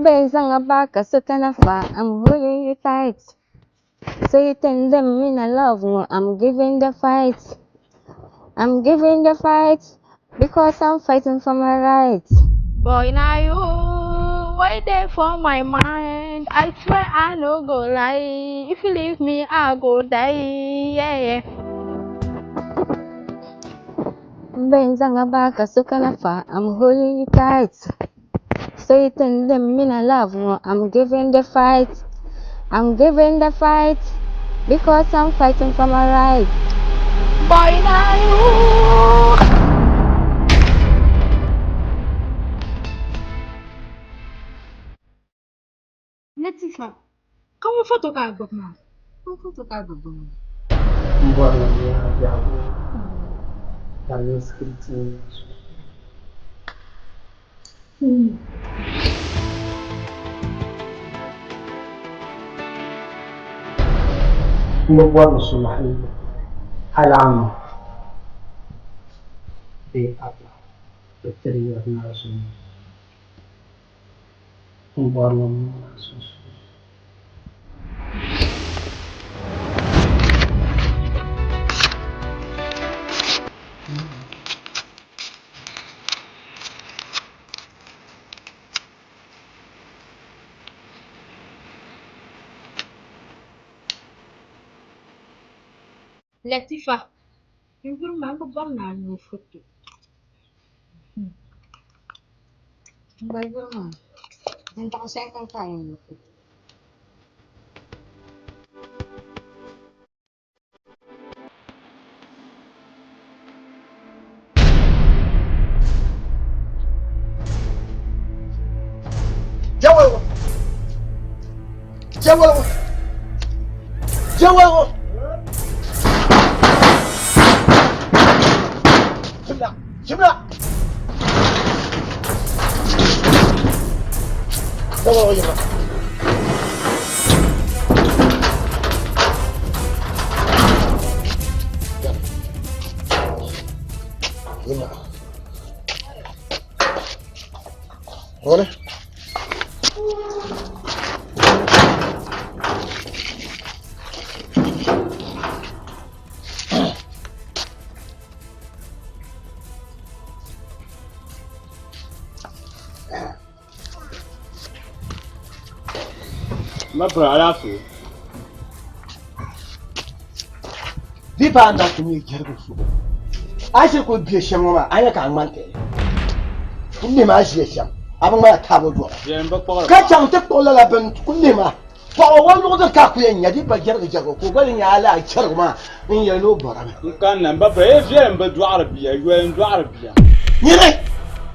Bɛn zaŋ a back ka so kana far, I'm holding you tight. So you tell them me na love ŋɔ, I'm giving the fight. I'm giving the fight because I'm fighting for my rights. Boy, na you wey dey for my mind. I swear I no go lie. If you leave me, I go die. Yeah, yeah. Bɛn zaŋ a back ka so kana far, I'm holding you tight. So you tell them me na love ŋɔ, I'm giving the fight. I'm giving the fight because I'm fighting for my rights. Boy, na you. Latifa, ka ŋun foto ka a gbubi maa? Ka ŋun foto ka a gbubi maa? M bɔri ni n nya biɛhigu ka di nyɛ sikiriti zuɣu. M bi bɔri ni so hali a ma bee a ba bɛ tiri yirina zuŋɔ. M bɔri ni n niŋ a sunsuuni. Latifa, n yuri maa, m bi bɔri ni a nyo foto. N gba yuri maa, n daɣ shɛli kam ka a yɛn nyo foto. Jawalgo. Jawalgo. Jawalgo. Jimla. Jimla. Jawalgo jimla. Jimla. Wani? Ma piri alaafee. Di pa anda ku nyɛ jɛrigu suhu. A shiri kuli bɛ shɛm ŋɔ maa, a nya ka a ŋmani tɛli. Kuli lihimi a ʒiya shɛm, a bi ŋmana taabo dɔɣi. Ka chaŋ ti kpuɣi lala bini kuli lihimi a. Paɣa o luɣudiri ka a ku yɛn nya di pa jɛrigi jɛrigu ka o gba di nya a lala jɛrigu maa n yɛli ni o bɔrimi. N kanna m ba piri, e viɛli m bi dɔɣiri bia, yoli n dɔɣiri bia. Nyini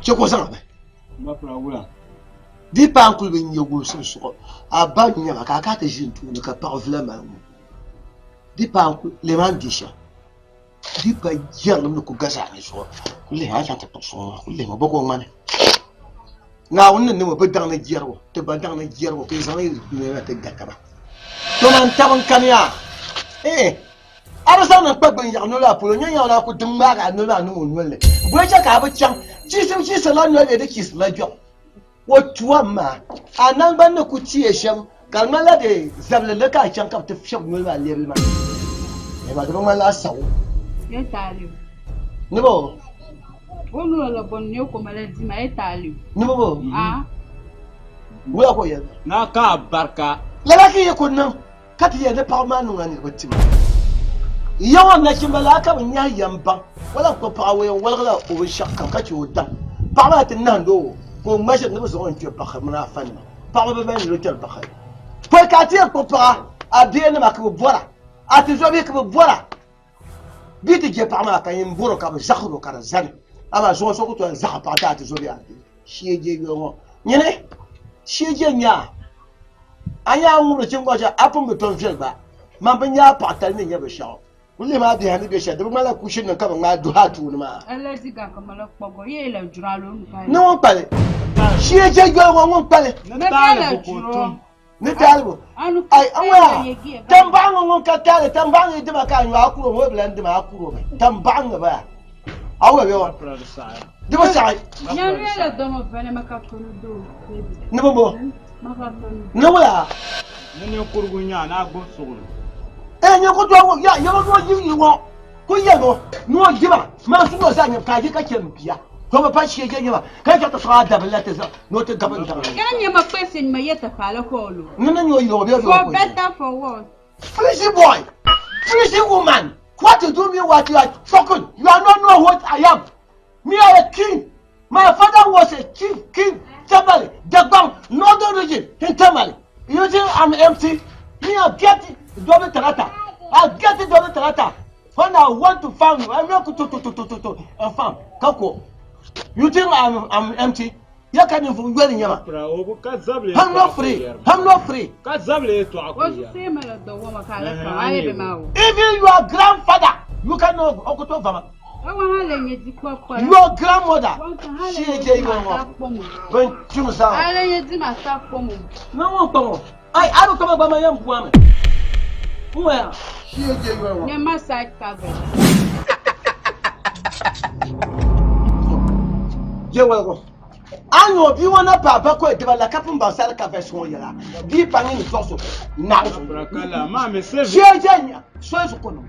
chɛ ka o zaŋ a bahi. M ba piri a wula? Di pa n kuli bi nya gulsim suɣu a ba nyama ka a kana ti ʒi n tooni ka paɣa vula mali ŋɔ. Di pa n kuli lihimi a ni bɛ shɛm. Di pa jɛrilim ni ku galisi a ni zuɣu kuli lihimi a ni chaŋ ti kpuɣi so ŋɔ maa kuli lihimi bɔ ka o ŋmani. Naawuni ni niŋ o bi daŋ ni jɛrigu ti ba daŋ ni jɛrigu ka yi zaŋ yi nɛma ti ga taba. To man tabi n kani yaa eeh a bi zaŋ niŋ kpa gbini yaɣi noli a polo nyɛ nyaŋ a ku di ŋmaagi a noli maa niŋ o noli ni bɔi chɛ ka a bi chaŋ chisim chiisirila noli bee di chiisirila gbɛɣu o tuwa maa a nangbani ni ku tiɛ shɛm ka di ŋmanila di zabili li ka a chaŋ ka bi ti fiɛbi noli maa lɛbili maa di bi ŋmanila asawu ni bo ni bo wula ka o yɛli maa ka a barika lala ka yi ku niŋ ka ti yɛli ni paɣaba maa niŋla niriba tima yaŋɔ nachimba laa ka bi nyahi yɛm baŋ wala n kpuɣi paɣa o yɛn waligila o binshɛɣu kam ka chɛ o daŋ paɣa maa ti nahindi o ka o ŋma ʒiri ni bi zaŋ o n kpɛ paɣa mini afa nima paɣaba bi mali niriba kpɛri paɣa pɔi ka a ti yɛn kpuɣi paɣa a bihi nima ka bi bɔra a tizɔbihi ka bi bɔra bɛ ti je paɣa maa ka yin bɔro ka bi zaɣiri o ka di zani amaa zuŋɔ so ku tooi zaɣi paɣa ti a ti zo bɛ a bihi shee je yuli ŋɔ nyini shee je nya a nya a ŋubiri chingɔcha a pun bi tom viɛli gba man bi nya a paɣa tali ni nyɛ binshɛɣu kuli lihimi a bihi ni bɛ shɛli di bi ŋmanila kushin nim ka bi ŋmaai duhi a tooni maa ni ŋun kpali shee je yoli ŋɔ ŋun kpali ni taalibu ai aŋɔ tambaɣa ŋɔ ŋun ka taali tambaɣa ŋɔ dima ka a nyo a kuro ŋɔ bi lan dima a kuro mi tambaɣa ŋɔ baya a wula bɛ wa Di bi saɣi. Ni bi bo. Ni wula. Ni ninkurigu nya ni a gbubi suɣuli. Ee nyɛ ku to ya yɛlɔ ni o yi yi ŋɔ ku yɛlɔ ni o yiba maa suɣulo zaa nyɛ ka a yi ka chɛ n bia to bi pa shee je nyɛba ka chɛ ti sɔŋ a dabili la ti zaŋ ni o ti gabi n daŋ. Ka nyɛ ma kpɛsi ni ma yɛ ti paala ka o lo. Ni ni nyɛ o yili o bɛ For better for worse. Foolish boy, foolish woman, what you do me what you are talking, you are not know what I am. Me I a king. My father was a chief king, Tamale, Dagbang, northern region in Tamale. You think I'm empty? Me I get double tarata. I get double tarata. When I want to farm, I make to to farm. Kako. You think I'm empty? Ya ka ninvuɣ yoli nyɛ ma. I'm not free. I'm not free. Even your grandfather, you cannot okuto vama. Your grandmother, she je you ngo. Ben tim sa. Na won kpɔŋɔ. Ai aru kama ba ma yam buame. Nwa. She je you ngo. Nyɛ side cover. Je wɛlgɔ. A ni o bia ŋɔ na paai bakɔi diba la ka pun baŋ sali ka vɛsi ŋɔ yɛla bia pa ni ni tɔɣiso naɣ ʒee soli zuɣu niŋ.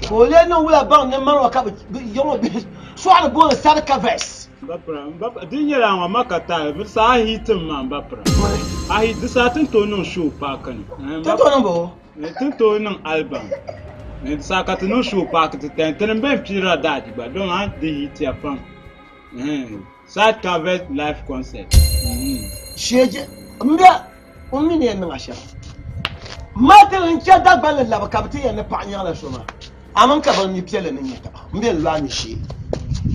Ka o lee niŋ wula baŋ ni mani ŋɔ ka bɛ ya ŋɔ bihi sɔɣili booni sali ka vɛsi. Di nyɛla ŋɔ ma ka taali di saha a hiitim maa m-ba pira. A hiit di saha ti ni tooi niŋ show paaki ni. Ti ni tooi niŋ bɔ? Ti ni tooi niŋ album. Di saha ka ti niŋ show paaki ti tani. Tini bɛn piirila daaji gba don a di hiitiya pam. Side Covers live concert. Sheeje m be n mi ni yɛn niŋ a shɛm. Martin n chɛ Dagban ni labi ka bɛ ti yɛn ni paɣa nyaŋla so maa. A mini ka bɛ ni piɛlli ni nyɛ taba. M be n lɔɣu ni shee.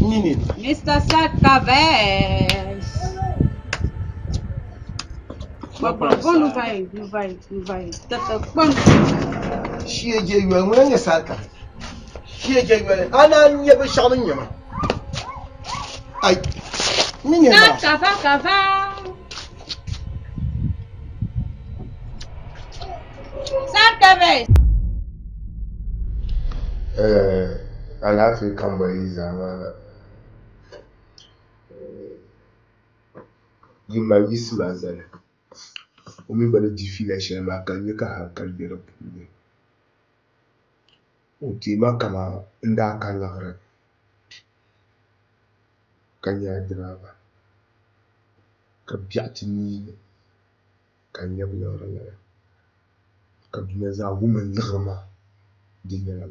N mi ni yɛn niŋ a shɛm. Mister Side Covers. Shee je yoli ŋuna nyɛ sarika. Shee je yoli a naan nyɛ binshɛɣu din nyɛ ma. Ai, n ni nyɛ maa. Kava kava. Sarkavers. Eh, alaafee ka m ba yi zaa maa. Yi ma yiɣisi ma zali, o mi gba ni di fiila shɛli maa ka n nya ka hankali be di puuni. O teei ma kaman n daa ka liɣiri ka nyɛla diraaba ka biɛɣu ti neei ni ka n lɛbi liɣiri lana ka dunia zaa wum n liɣiri maa di yɛla.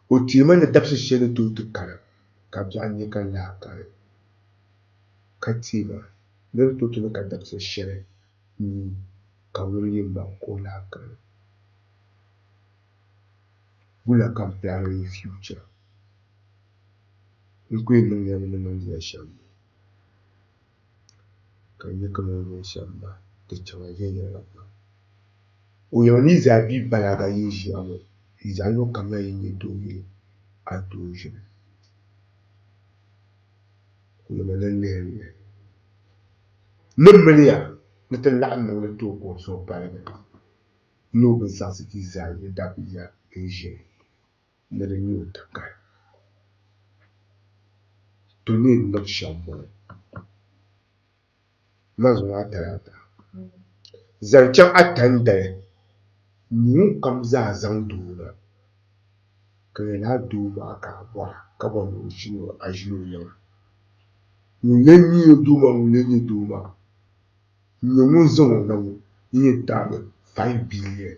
O teei ma ni dabisi shɛli ni tooi ti kana ka biɛɣu neei ka n lahi kani. Ka teei ma ni di tooi ti ni ka dabisi shɛli neei ka ŋuni yɛn baŋ ka o lahi kani. Wula ka m plan in future? N ku yɛn niŋdila ni niŋdila shɛm ka n nya kaman o ni niŋ shɛm maa di chaŋla viɛnyɛliŋga pam. O yɛli ni yi zaa bi balaga yi ʒiya ŋɔ, yi zaa luɣ kam na yi nyɛ doo mini a doo ʒini. O yɛli ma ni n lihi li ni miliya ni ti laɣim niŋ li tooi ka o suhu paligi ni o bi zaɣisi ti zaa yi dabiya n-ʒini ni di nyɛ o takahi. To ni yɛn niŋ shɛm m-bɔŋɔ. Ma zuŋɔ a talaata zaŋ chaŋ a tandali ŋunkam zaa zaŋ doo na, ka nyɛ lala doo maa ka a bɔra, ka bɔri ni a ʒini o yiŋa. Ŋun lee nyɛ doo maa ŋun lee nyɛ doo maa n-nyɛ ŋun zaŋ o na ŋɔ n-yɛn taagi 5 billion.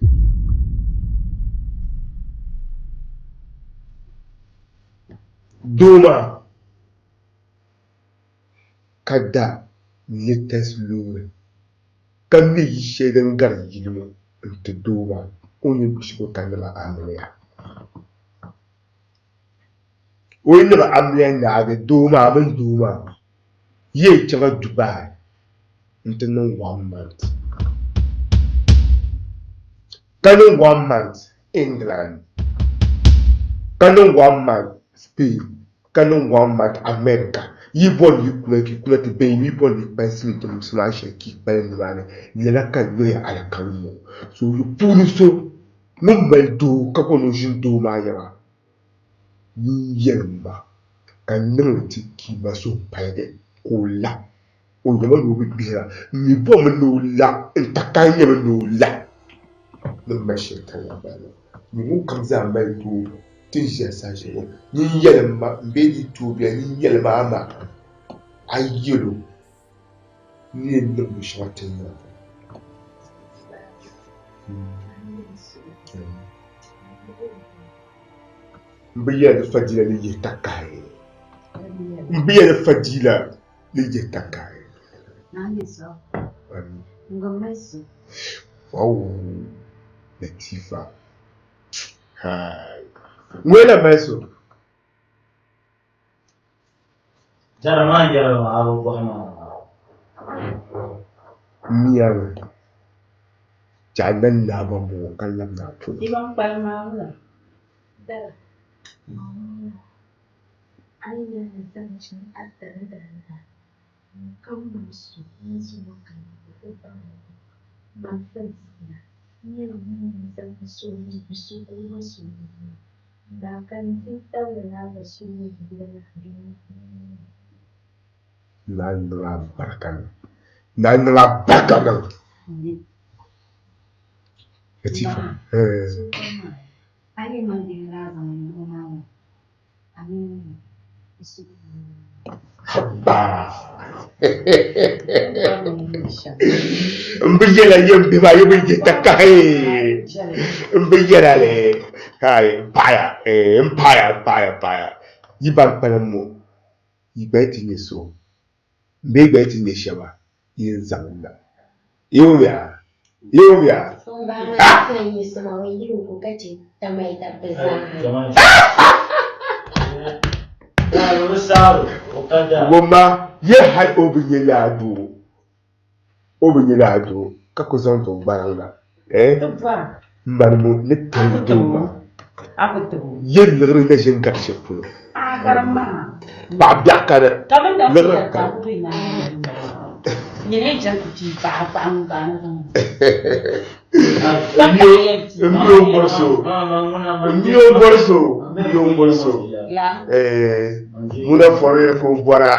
Doo maa ka da latest loori ka me yi shɛli din gari yili ŋɔ n-ti doo maa o ni nyɛ shɛli o ka niŋ amiliya. O yi niŋ amiliya naagi doo maa mini doo maa yi yɛn chaŋla Dubai nti niŋ one month ka niŋ one month England ka niŋ one month Spain ka niŋ one month America. Yi bɔri yi kuna ka yi kuna ti bɛn yi bɔri yi kpaŋsi ni ti muɣisi maa shɛli ka yi kpalim nimaani lala ka loya alikauli ŋɔ. So yi puuni so ŋun mali doo ka bɔri ni o ʒini doo maa yiŋa. Nyin yɛlim ma ka n niŋ li ti kpiimba suhupaligi ka o la. O yɛlima ni o bi gbihira, m mi bɔrimi ni o la, n takahi nyɛmi ni o la. Ni m mali shɛli ka lahabali ŋɔ, nyin ŋunkam zaa mali toobu ti ni ʒiya saha shɛli ŋɔ, nyin yɛlim ma m bee di tooi bela, nyin yɛlim a ma a yɛl o ni yɛn niŋ binshɛŋa ti ni maa. M bi yɛli ni fadiila ni yihi takahi. M bi yɛli ni fadiila ni yihi takahi. Wow, Latifa. Hai. Ŋɔ la mali so. Jɛra maa n-yɛli ma a bi bɔhi ma. M mi a mi. Chɛ a nani naa bɔmbɔŋɔ ka labina a polo. Di ban kpalim maa wula? Dara. A yi yɛli ni zaŋ chaŋ a dali ŋunkam mali so ni zuŋɔ ka o baŋ ni man Filistia nyɛla ŋun zaŋ so ni bi so ka o ba so ni daa ka n-ti tabili ni a ba so nyɛ bia maa bee n-nyɛ. Naa niŋ a barika niŋ. Naa niŋ a barika niŋ. Latifa. A yi niŋ din daa zaŋ niŋ o maa ŋɔ, a mini n suhu Haba! M bi yɛla yɛm bihi maa yi bi je takahi. M bi yɛla li. Kai, m paɣiya, m paɣiya, m paɣiya, m paɣiya. Yi ban kpalim ŋɔ, yi gba yi ti nya so bee gba yi ti nya shɛba, yi ni zaŋ na. Yi wumya? Yi wumya? Wumma, yi hal o bi nya laa doo, o bi nya laa doo ka ku zaŋ ti o gbariŋ na. Eh? Mani ŋɔ ni tiri doo maa, yi liɣiri na ʒini gari shɛli polo. Paɣa biɛɣu kani, liɣiri kani. M mi o bɔri so, m mi o bɔri so, m mi o bɔri so. Eh, ŋuna fɔri ka o bɔra.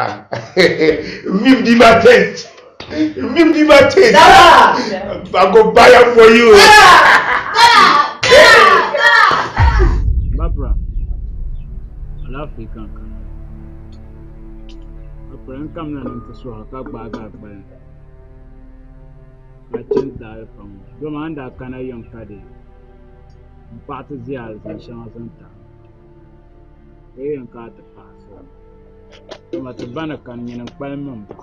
M mi bia maa taste. M mi bia maa taste. I go buy am for you. Barbara, alaafee ka n kana. Barbara, n kamina ni n ti suhi a ka gbaagi a gbali ka chɛ n-taali pam. Dama a ni daa kana yiŋ ka di m paɣa ti zi alizin shɛŋa zaŋ ti a. Ka yi yɛn ka a ti pahi so. Dama ti ba ni kani nyini n-kpalim mi m ba.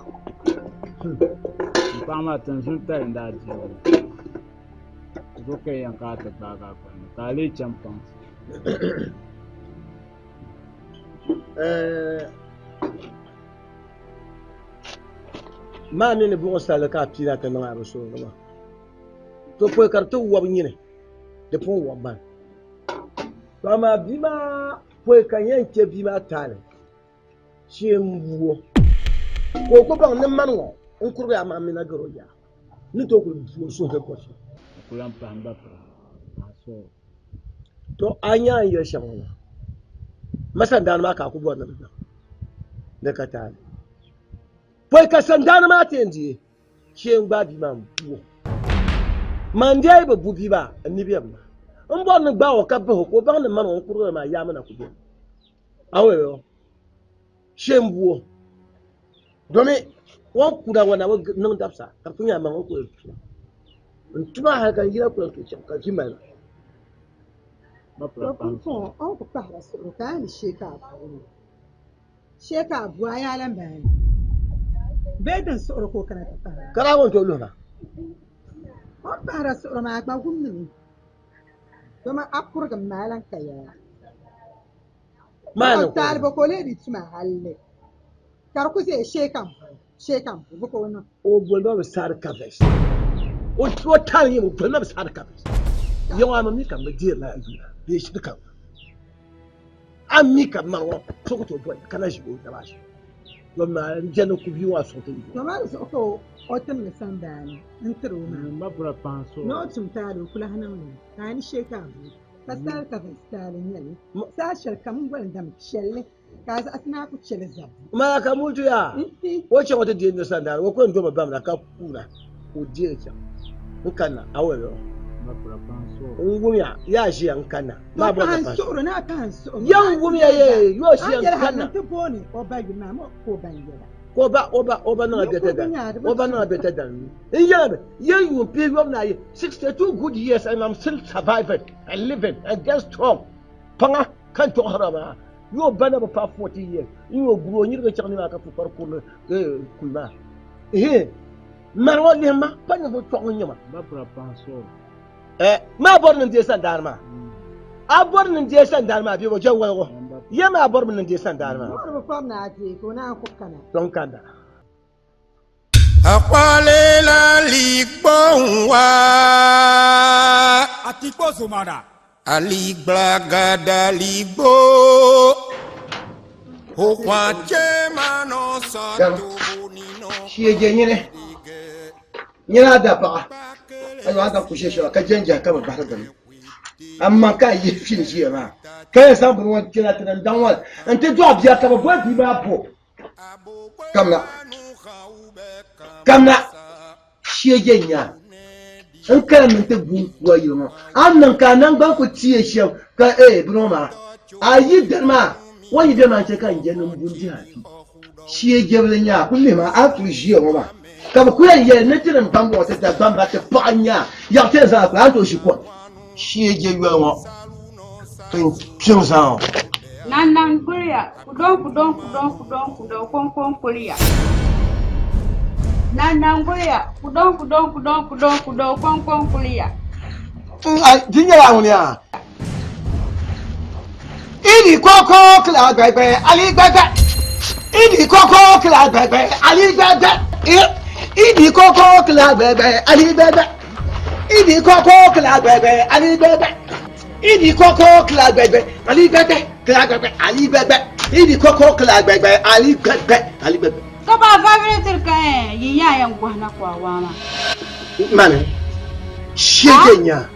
M paɣa maa tinzun tali n-daa di o. Zuɣu ka yi yɛn ka a ti gbaagi a gbali ni ka a lee chani kpaŋsi. Maa mi ni buɣim salli ka a piila ti niŋ a bi suhuri maa. To pɔi ka di ti wɔbi nyini, di pun wɔbi bani. To amaa bia maa pɔi ka n yɛn chɛ bia maa taali shee m-bu o ka o ku baŋ ni mani ŋɔ n kurigi amaa m mi na gari o yaa ni tooi kuli bu o suhu ni bɔri shɛm. O ku lan pahi m ba pira, paɣa suhuri. To a nya a ni yɛli shɛm ŋɔ maa, ma sandaani maa ka a ku bɔri ni bɛ baŋ di ka taali. Pɔi ka sandaani maa ti yɛn deei shee n-gbaai bia maa m-bu o. Man di a yi bi bu bia maa, n ni bemi maa. M bɔri ni gbaag o ka bahi o ka o baŋ ni mani o ni kurigiri maa yaa mi na ku bemi. A wum o? Shee m-bu o. Domi o ni kuna ŋɔ na bi niŋ dabisa ka di kuli nyɛla maŋ o ku yɛn tuma. N tuma hali ka n yila kuli tooi chaŋ ka vi mali ma. To pumpɔŋɔ o ni ku pahira suɣuri ka a ni shee ka a bu o. Shee ka a bu a yaa lan bahi bee din suɣuri ka o kana ti pahira. Ka daa ŋun tooi luhi ma. O ni pahira suɣuri maa a gba wumdi mi dama a kurigim maa lan ka yaa. Maa ni Taali bɔ ka o lee di tuma halli ka di ku zaya shee ka m bu shee ka m bu bɔ ka o niŋ. O boli ma bi saɣiri kaves. O o taali nyɛ o boli ma bi saɣiri kaves. Yaŋɔ a ma mi ka m bi deeri la yula bee shiri ka a mi ka ma ŋɔ so ku tooi boli ka na ʒi o daba ashi. Don maa n jɛndi ku bia ŋɔ a suŋ ti yi. To maa zuɣu ka o timdi sambaani n-tiri o maa. M ba bɔra paɣa n-suhiri. Ni o tum taali o ku lahi niŋ li ka a ni shee ka a bu. Ka style ka bin style n nyɛli. Saha shɛli kam n goli dam chɛlli ka a zaɣisi ni a ku chɛli zabbu. Maa ka mutu yaa o chaŋ o ti deei nir sandaani o ku yɛn domi bamda ka kuuna ka o deei chaŋ n kanna a wali o n wumya yaa ʒiya n kanna maa bɔri ni suhuri na ka n suhu ya n wumya ye yo ʒiya n kanna ti booni o ba yuli maa ka o ban yɛla ka o ba o ba o ba niŋa bɛtɛ dan o ba niŋa bɛtɛ dan n yɛla yɛn yuun pii yom na ayi 62 good years and I'm still surviving and living and get strong paŋa kan tɔɣisira maa yo ba na bi paai 40 years n yo guri o nyiriga chaŋ nimaa ka pukpari kurili kuli maa ehe mari ŋɔ lihi ma pa ninvuɣu chɔɣu n nyɛma maa bɔri ni n deei sandaani maa a bɔri ni n deei sandaani maa bee o jɛ waligu ya maa bɔri mi ni n deei sandaani maa tɔn kanda Akwalela ligbɔn wa. Atikpo zomada. Aligblagada ligbo. Okwan chema no sato nino. Shie je nyini. Nyini a da paɣa. A yo a da ku she shɛba ka jɛnjɛhi ka bi bahiri bini. Amma ka a yihi fini ʒiya maa. Ka yɛn zaŋ bini ŋɔ n-kpɛna ti ni n-daŋ ŋɔ nti dɔɣi bia ka bi boli bia maa bo. Kamina. Kamina. Shie je nya. N kana mi ti gu n-ku a yili ŋɔ. A ni niŋ ka a naŋgban ku tiɛ shɛm ka ee bini ŋɔ maa. A yi dali maa, o yi dali maa n-chɛ ka n je niŋ bun dihi a fi. Shie jebili nya a ku lihi maa a ni kuli ʒiya ŋɔ maa. Ka bɛ ku yɛn yɛli ni ti ni bamb ŋɔ ti Dagbamba ti paɣi nya yaɣ ti yɛn zaŋ a kuli a ni tooi ʒi kom. Shie je yoli ŋɔ n kpiŋ zaŋ o. Nandan kuliya, kudon kudon kudon kudon kudon konkon kuliya. Nandan kuliya, kudon kudon kudon kudon kudon konkon kuliya. Di nyɛla ŋuni yaa? Idi koko kila gbɛgbɛ ali gbɛgbɛ. Idi koko kila gbɛgbɛ ali gbɛgbɛ. Idi koko kila gbɛgbɛ ali gbɛgbɛ. Idi koko kila gbɛgbɛ ali gbɛgbɛ. Idi koko kila gbɛgbɛ ali gbɛgbɛ kila gbɛgbɛ ali gbɛgbɛ. Idi koko kila gbɛgbɛ ali gbɛgbɛ ali gbɛgbɛ. Ka ba vabiri tiri ka yi yaa yɛn gɔhi na ka a waa maa. Mani shege nya.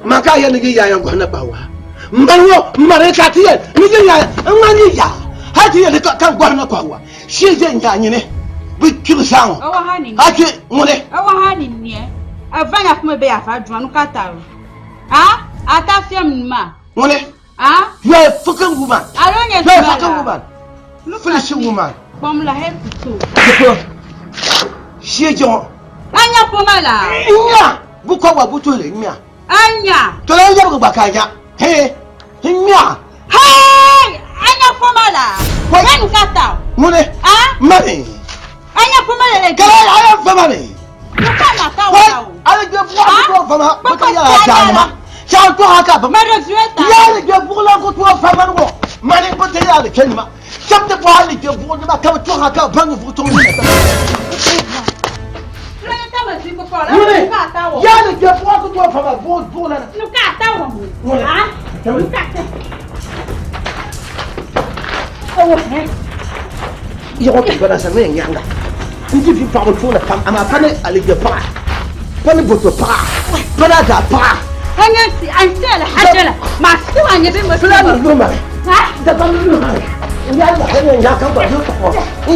Man ka yɛn ni yi yaa yɛn gɔhi na kpa waa. Mani ŋɔ mani ka ti yɛn ni yi yaa n ŋmani yi yaa hali ti yɛn ni ka gɔhi na kpa waa. Shege nya nyini bi kpiri saa ŋɔ. A kpi ŋuni. Ewa ha ni niɛ. Evanya kuma be afa jua nu ka taro. Ha? Ata fiam nima. Ŋuni. Ha? You are a fucking woman. I don't You are a fucking woman. Foolish woman. From la head to toe. Shege ŋɔ. Anya kuma la. Nya. Bu kɔ wa bu tuhili nya. Anya. Tola yɛbigi gba ka nya. Hey. Nya. Hey! Anya kuma la. Wai. Nu ka taro. Ŋuni. Ha? Mani. Anya kuma la le. Kala aya fama ni. Nu ka na ta wa o. Ali gbe buɣa ku tooi fama bi ka yɛla daanima. Shɛŋa tɔha ka bi. Mari zuweta. Yaali gbe buɣa lan ku tooi fama ni ŋɔ. Mani bi ti yaali kpɛ nima. Shɛba ti bɔhi ali gbe buɣa nima ka bi tɔha ka bi baŋ ninvuɣu tɔŋ ni na. Ŋuni yaali gbe buɣa ku tooi fama buɣa buɣa lana. Nu ka ta wa. Ŋuni. Ha? Nu ka ta. Yɔɣɔ ti gbana sa ŋun nyaaŋa n di vi paɣaba tooni pam amaa pa ni aligbe paɣa pa ni boto paɣa pa ni adaa paɣa Fulani luhi mali Dagbaŋ luhi mali n yaa yaɣa n yaa ka gba n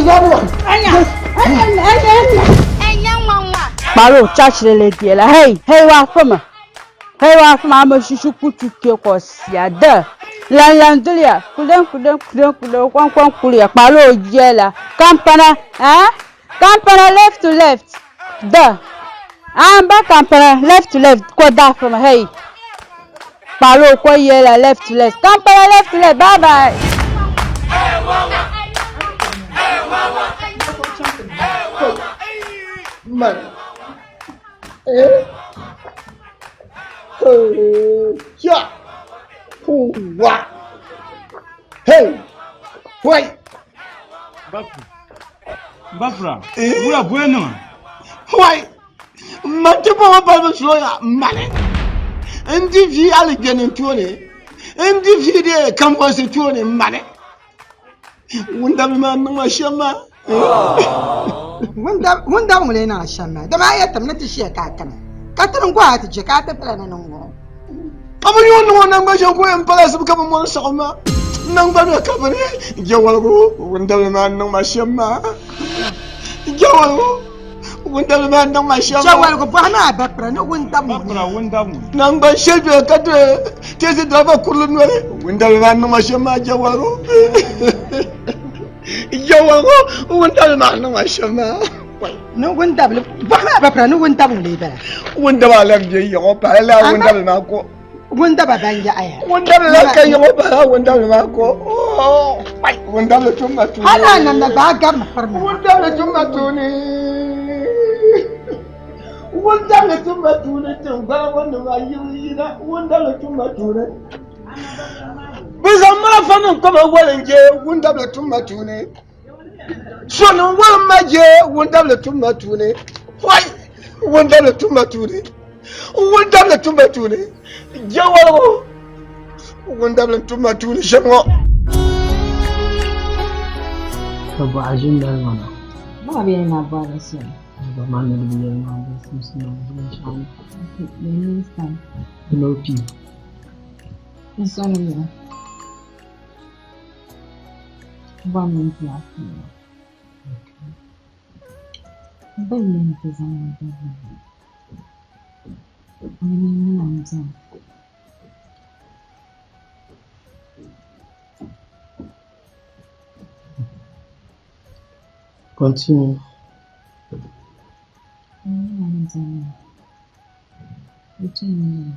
yaa wa Kparo chachilele diela hey hey wa fama hey wa fama ama shushu kuchu ke ko sia de lan lan dulia kuden kuden kuden kuden kwan kwan kulia kparo diela kampana eh kampana left to left de amba kampana left to left ko da fama hey kparo ko yela left to left kampana left to left bye bye. Man. Eh? Ya. Wa. Hey. Wai. Bafra. Wula buya nima. Wai. Man ti bɔŋɔ balibu soya mali. N di vi alijani tooni. N di vi de kambɔnsi tooni mali. Wundabi maa niŋ ma shɛm maa. Wundabi ŋun lee niŋ a shɛm maa dama a yɛli timi ni ti shiya ka a kana ka ti ni gohi a ti je ka a ti pala ni niŋ ŋɔ. A bi yuun niŋ o naŋgban shɛm ka o yɛn pala asibi ka bi mɔri saɣim maa. N naŋgban mi ka bini jɛwaligu wundabili maa niŋ ma shɛm maa. Jɛwaligu wundabili maa niŋ ma shɛm maa. Jɛwaligu bɔhi maa ba pira ni wundab ŋuni. Naŋgban shɛli doya ka di teesi dɔba kurili noli wundabili maa niŋ ma shɛm maa jɛwaligu. Jɛwaligu wundabili maa niŋ ma shɛm maa. Ni wundabili bɔhi maa ba pira ni wundab ŋuni bala. Wundaba la bɛ yiɣi pahi la wundabili maa ko. Wundaba ban yaɣa ya. Wundabili la ka yiɣi pahi wundabili maa ko. Wundabili tum ma tuuni. Hali a namda gba a gabimi piri mi. Wundabili tum ma tuuni. Wundabili tum ma tuuni tiŋgbana ŋɔ nim ayi yina wundabili tum ma tuuni. Bɛ zaŋ marafa nim kpama wali n je wundabili tum ma tuuni. Sɔnim walim ma je wundabili tum ma tuuni. Hɔi! Wundabili tum ma tuuni. Wundabili tum ma tuuni. Je waligu. Wundabili tum ma tuuni shɛm ŋɔ. Ka bɔɣa ʒi n-dali ŋɔ na. Maa bɛ yɛli ni a bɔrila shɛli. Ba maa ni di bi yɛli maa bɛ simsi maa di binshɛɣu ni. The next time. No P. N sɔŋ ya. Bɔri ni n ti a fiila. M ba yɛli ni ti zaŋ ma dabili ŋɔ. A ni nyina m-beni. Continue. A ni nyina m-beni maa. Di tu ni yɛli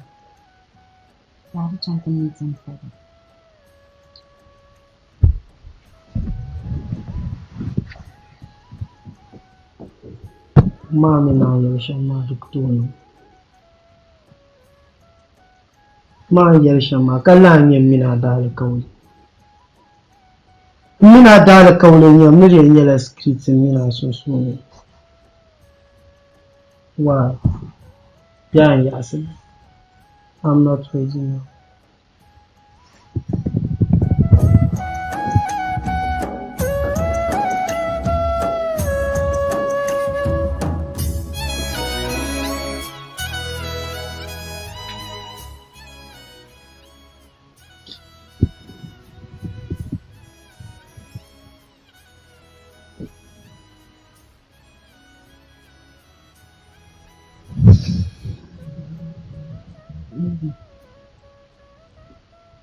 ka a di chaŋ ti meeti m pala. Maa mi ni a yɛli shɛm maa di ku tooi niŋ. Maa ni yɛli shɛm maa ka lahi nyɛ m mini a daalikauli. M mini a daalikauli n-nyɛ m mi di yɛn nyɛla sikiriti m mini a sunsuuni. Why? Yaa n yaɣisi li. I'm not ready now.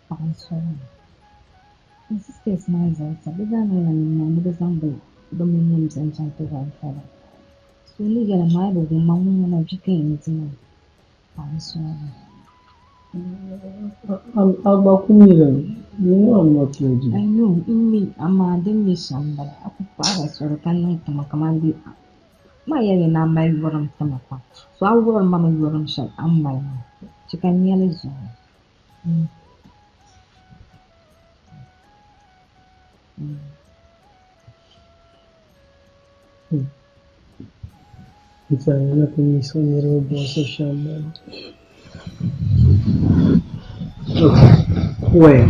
Paɣa n sɔŋ n sisters maa zaa sa bɛ zaa niŋla nimmohi ni bɛ zaŋ bɛ mini ŋun beni chaŋ ti wari taba. So n ni yɛli ma a yi bi wum ma ŋun ŋuna vi ka yɛn di maa paɣa n sɔŋ A gba ku mi li mi. You know I'm not ready. I know, n mi amaa din nyɛ shɛm m-bala. A ku paɣila soli ka niŋ tima kamani dee maa yɛliya ni a mali yurilim ti ma pam. So a wuhiri ma mi yurilim shɛli a ni mali maa. Chɛ ka n nya li zuɣu. N tɛha ni ti mi niriba buɣisi shɛm m-bala. When?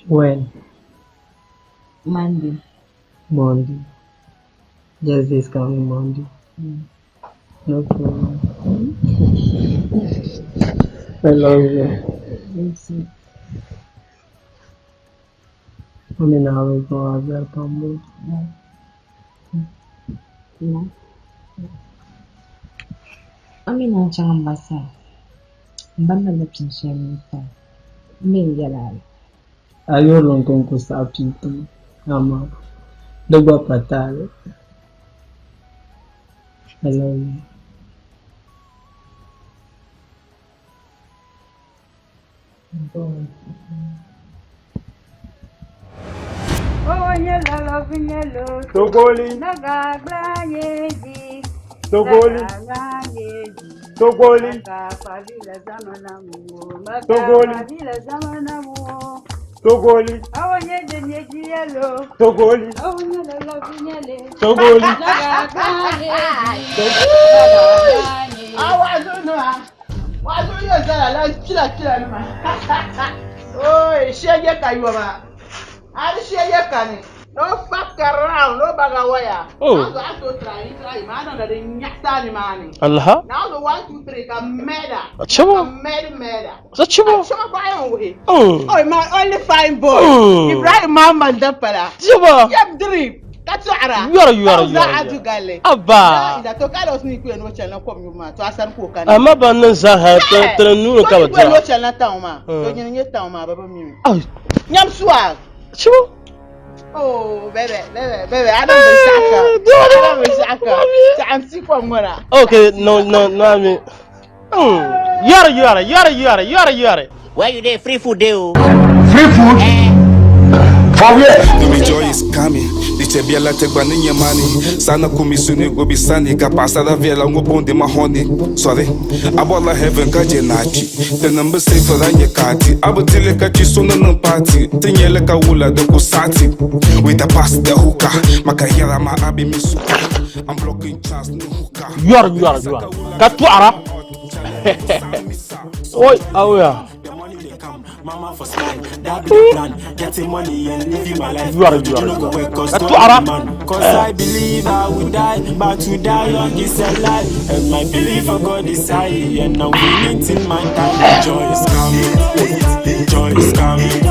When? Monday. Monday. Just this coming Monday. No problem. I love you. A mini a bi zuɣu a viɛli pam boo. A mi naan chaŋ m ba sani, m ba malila pini shɛli ni ti a, m mi n-yɛl a li. A yurilim ka n ku saɣi pii ti ma, amaa di gba pa taali. I love you. Togoli. Togoli. Togoli. Togoli. Togoli. Togoli. Togoli. Wazu yɛ zala la kpila kpila nima. Oi, shege ka yoma. Ari shege ka ni. No fuck around, no bag of wire. Oh. Now so I so try, try. Man, under the nyasa ni man. Allaha. Now so 1 2 3 ka murder. Achimo. Ka murder murder. Achimo. Achimo ba yon we. Mm. Oh, my only fine boy. Mm. Ibrahim Muhammad Dapala. Chiba. Yep, drip. Ka tuara. Yɔri, yɔri, yɔri, Adu gale. Abba. Ida to ka los ni ku en chana kom yuma. To asan ku kan. Amma ban niŋ zaaha tiri nuuni ka bi dira. dira. Ko chana taw ma. Mm. To nyin nye taw ma baba mi. Ai. Nyam swag. Chibo. Oh, baby, baby, baby, I don't be shaka. I don't be shaka. I'm sick of mora. Okay, no, no, no, I mean. Yɔri, yɔri, yɔri, yɔri, yɔri, yɔri. Where you dey? Free food dey o. Free food? For where? The joy is coming. Dice biela te gbaninye money. Sana kumi suni go be sani. Ka pasa da vela ngo bonde mahoni. Sorry. Abola heaven ka je nachi. The number safe for ye kati. Abu tile ka chi suna nang party. Tinyele ka wula de kusati. With the pass the hookah. Makayara ma abi misuka. I'm blocking chance no hookah. Yɔri, yɔri, yɔri. Ka tuara. Oi, awuya. Mama for smile, that be the plan. Getting money and living my life. Yɔri, Juju yɔri, no go yɔri. work 'cause Ka God tuara. be man. Cause I believe I will die, but to die young is a lie. And my belief for God is high, and I'm winning till my time. Joy is coming, joy is coming,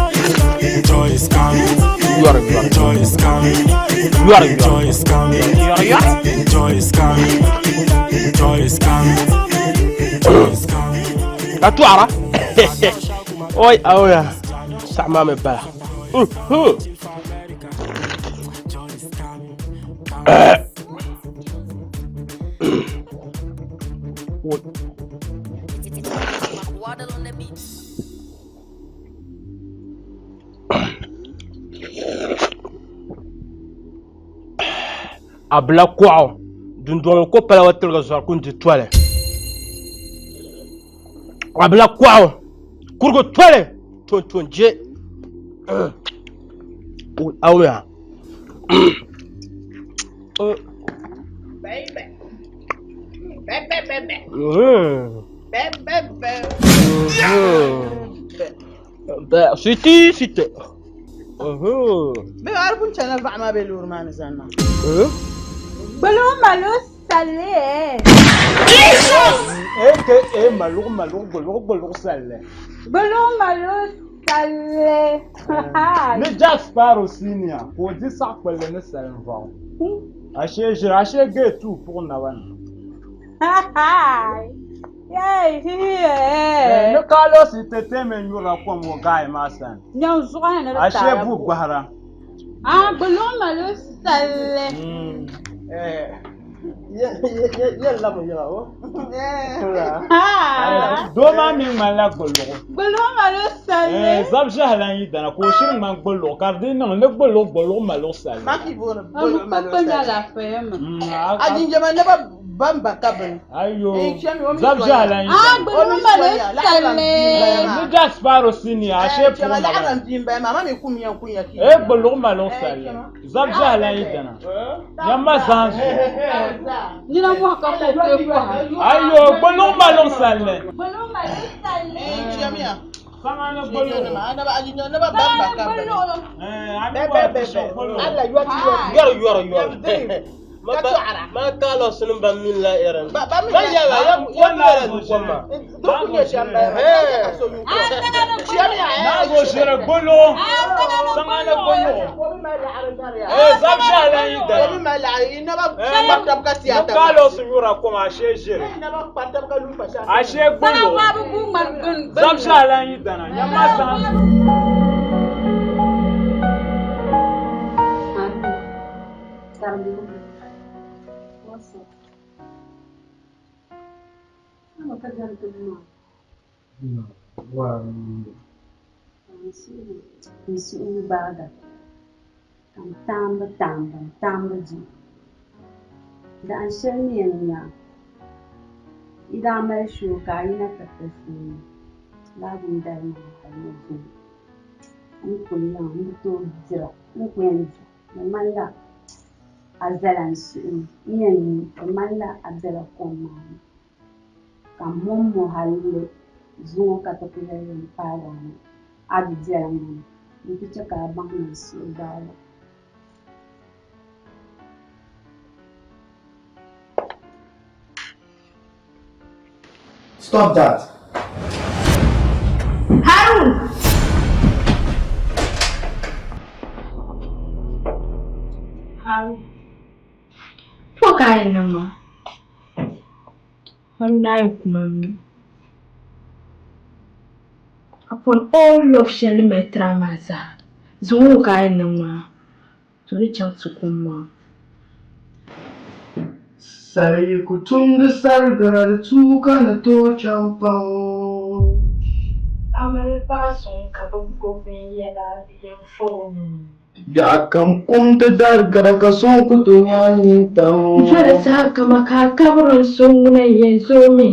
joy is coming. Yɔri, yɔri. Joy is coming, Yɔri, yɔri. joy is coming, joy is coming, joy is coming, joy is coming. Ka tuara. Oi, awuya. Saɣa maa mi bala. Oi. A bila kɔɣu dundoŋ ko pala wa tiligi zɔri ku di toli a bila kɔɣu kurugu toli tonton je awuya. Baby. Baby, baby. Baby, baby. Siti siti. Baby, arfun chana va ma belur man zanna. Gbolo malo sale. Jesus! AKA malur malur gbolo gbolo sale. Gbolo malo sale. Ni Jack Sparrow senior, ka o di saɣakpulli ni salinvɔɣu. Ashee ʒiri, ashee gate 2 puɣi naba ni. Yay, Ni Carlos Entertainment nyurila kom o guy maa sani. Nyaŋ zuɣu ni di Ashee taara bu bo. gbahira. Ah, gbolo malo sale. Yɛlila mi yɛla o. Doo maa mi ŋmanila gbuluɣu. Gbolo malo sale. Zab ʒehi lan yi dana ka o shiri ŋmani gbuluɣu ka di dii niŋ ni gbuluɣu gbuluɣu maluɣu sali. Maki bona Amu bolo malo kpakpa sale. nyɛla fɛɛma. Ajinjama never bamba kabin. Ayo. Eh, Chemi, o mi Zab soya. ʒehi lan yi Ah, dana. gbolo malo sale. Ni Jack Sparrow senior ashee puɣi Chema naba la ni. ran bimba mama mi kunya kunya ki. Eh, gbuluɣu maluɣu sali. Zab ʒehi lan yi dana. Yamma zan zuɣu. Nina mɔhi ka ko kpe kɔha. Ayo, gbuluɣu maluɣu sali. Gbolo malo sale. Chemi ya. Saŋa ni gbuluɣu. Anaba ajinjama never bamba kabin. Bebe bebe. Alla yuati yuati. Yɔri, yɔri, yɔri. Ma Carlos nim ban min la irin. Ba ba mi. Ba yɛla ya ya yɛla du kom maa. Do kunya shamba. Chemi ya. Naa zo ʒiri gbuluɣu. Saŋa ni gbuluɣu. Eh, zab ʒehi lan yi dana. Omi ma la inaba kpatab ka Ni siata. Carlos nyura kom ashee ʒiri. Inaba kpatab ka lupa sha. Ashee Saŋa gbuluɣu. waabu bu ŋmani gbuni Zab ʒehi lan yi dana. Yamma zan zuɣu. N suhu gbaagi ka n taamba taamba n taamba du. Dahin shɛli ni yɛn nya yi daa mali shoo ka a yina ti ti puuni lala bindali maa hali ni zuŋɔ n kuli yaŋ n bi tooi dira n ku yɛn di di ŋmanila a zala n suhu ni n yɛn nyu di ŋmanila a bela kom maa ni ka m mɔmmo hali li zuŋɔ ka ti ku yɛli n paagi a na a di biɛla maa ni n ti che ka a baŋ ni n suhu gbaagi. Stop that. Harun! Harun. Ko ka a yɛn niŋ maa? Haruna a yi ku ma mi. Upon all love shɛli ni mali tiri a maa zaa, zuŋɔ ka a yɛn niŋ maa, to ni chaŋ ti kum maa. Sali yi ku tumdi sarigira di tuui ka ni tooi chaŋ kpaŋ. A mali paɣ suŋ ka bi gbubi binyɛra din fa o nuu. Biɛɣu kam kum ti darigiri ka so ku tooi nya a nintam. N-doli saha kama ka a kabiri n so ŋuna n-yɛn zooi mi.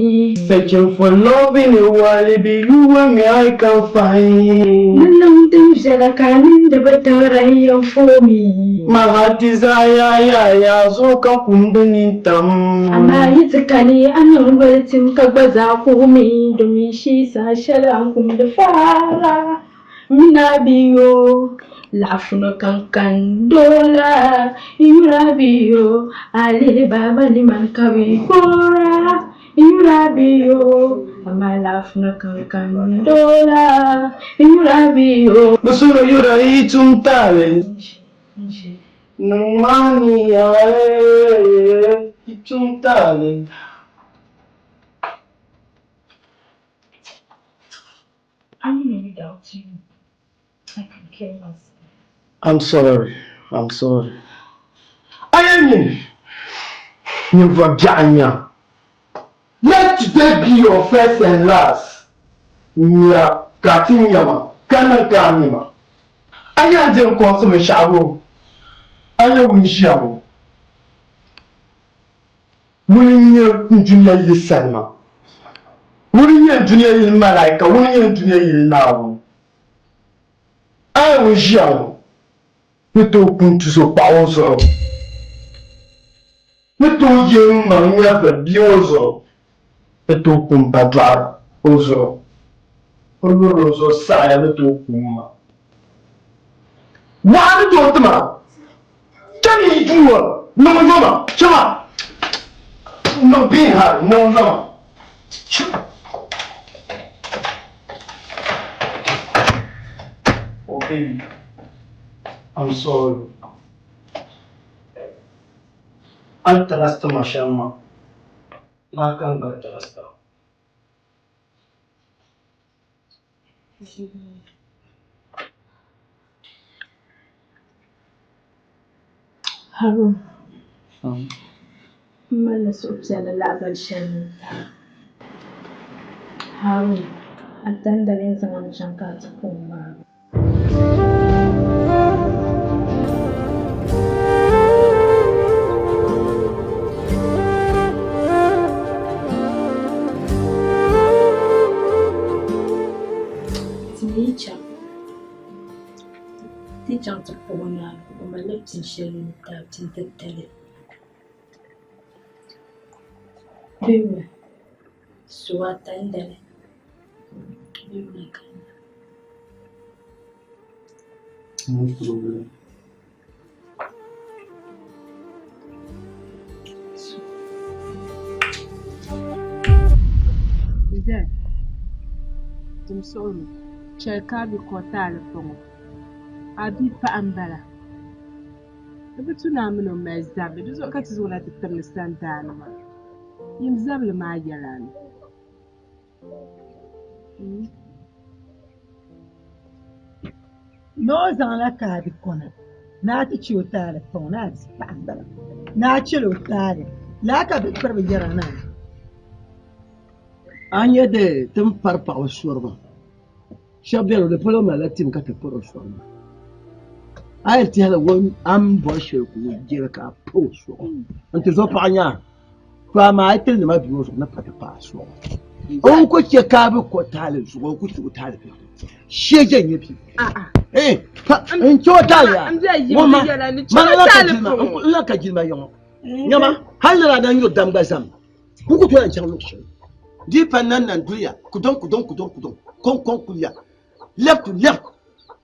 Searching for love in a world, it be you and me I can find. Ni niŋ din viɛla ka a nini bi tiɣira n-yɛn fooi mi. My heart desire, yeah, yeah, zuɣu ka kum di nintam. Amaa yi ti kani a niŋ loli tim ka gba zaa kuhi mi, domin shii saha shɛli a ni kumdi faara. Mina biyo, laɣifu ni kankan doola, yura biyo, a lihi baaba ni mani ka bɛ koora, yura biyo, amaa laɣifu ni kankan doola, yura biyo. Bɛ suhuri yura yi tum taali, niŋ ma niya yi tum taali. I know without you, I can kill myself. I'm sorry, I'm sorry. A yɛn nyini ninvuɣ biɛɣu n-nya. Let today be your first and last. Nya ka a ti nya ma, ka niŋ ka a mi ma. A nya n diri kɔŋsi binshɛɣu boo? A nya ŋun ʒiya ŋɔ? Ŋuni n-nyɛ n dunia yili salima? Ŋuni n-nyɛ n dunia yili malaika? Ŋuni n-nyɛ n dunia yili Naawuni? A ŋun ʒiya ŋɔ ni tooi ku n-tuzo paɣ o zuɣu? Ni tooi je m ma nyɛvili bia ŋɔ zuɣu? Ni tooi ku m ba dɔɣira o zuɣu? O lurila o zuɣu saɣiya ni tooi ku m ma? Waɣa ni tooi ti ma Chani yi duu ŋɔ niŋ zoma chama niŋ bihi hali niŋ zoma. Oh baby, I'm sorry. A ni trust ma shɛm maa, maa ka n gba trust a. Harun, m malila suhupiɛlli lahabali shɛli ni n-ti a. Harun, a dandali n-zaŋ a mi chaŋ ka a ti ku m maa. Ti mi yi chaŋ, ti yi chaŋ ti puhi o naai, o malila pini shɛli ni ti a pini titali. Bɛ mi suwa tandali bɛ mi kanna. No problem. Zɛ, dim suɣuri, chɛli ka a bi kɔhi taali pɔŋɔ. A bi paɣa m-bala. Di bi tu ni a mini o mali zabili, di zuɣu ka ti zaŋ o na ti timdi sandaani maa. Yim zabili maa yɛla ni. Ni o zaŋla kaadi kɔna ni a ti chɛ o taali paŋ o ni a bia paɣa m-bala ni a chɛl o taali lala ka bihi kpiri bi yɛra naa. A nya di ti ni pari paɣaba sori maa shɛba beni di polo malila tim ka ti pari o sori maa a yɛn tɛhila a ni bɔri shɛli ka o jɛli ka a pa o zuɣu n-ti zo paɣa nyaa To amaa a yi tili nima bia ŋɔ zuɣu ni pa ti paai suɣu. O ni ku chɛ ka a bi ko taali zuɣu, o ku chɛ o taali bia. Shee je n-nyɛ bia. Eh, pa n chɛ o taali yaa. Ŋɔ ma, ma n la ka jilima, n la ka jilima ya ŋɔ. Nyama, hali ni daa dan yo dam gba zam. N ku tooi chaŋ luɣ shɛli. Di pa nan nan duliya, kudɔŋ kudɔŋ kudɔŋ kudɔŋ, kɔŋ kɔŋ kuliya, left to left,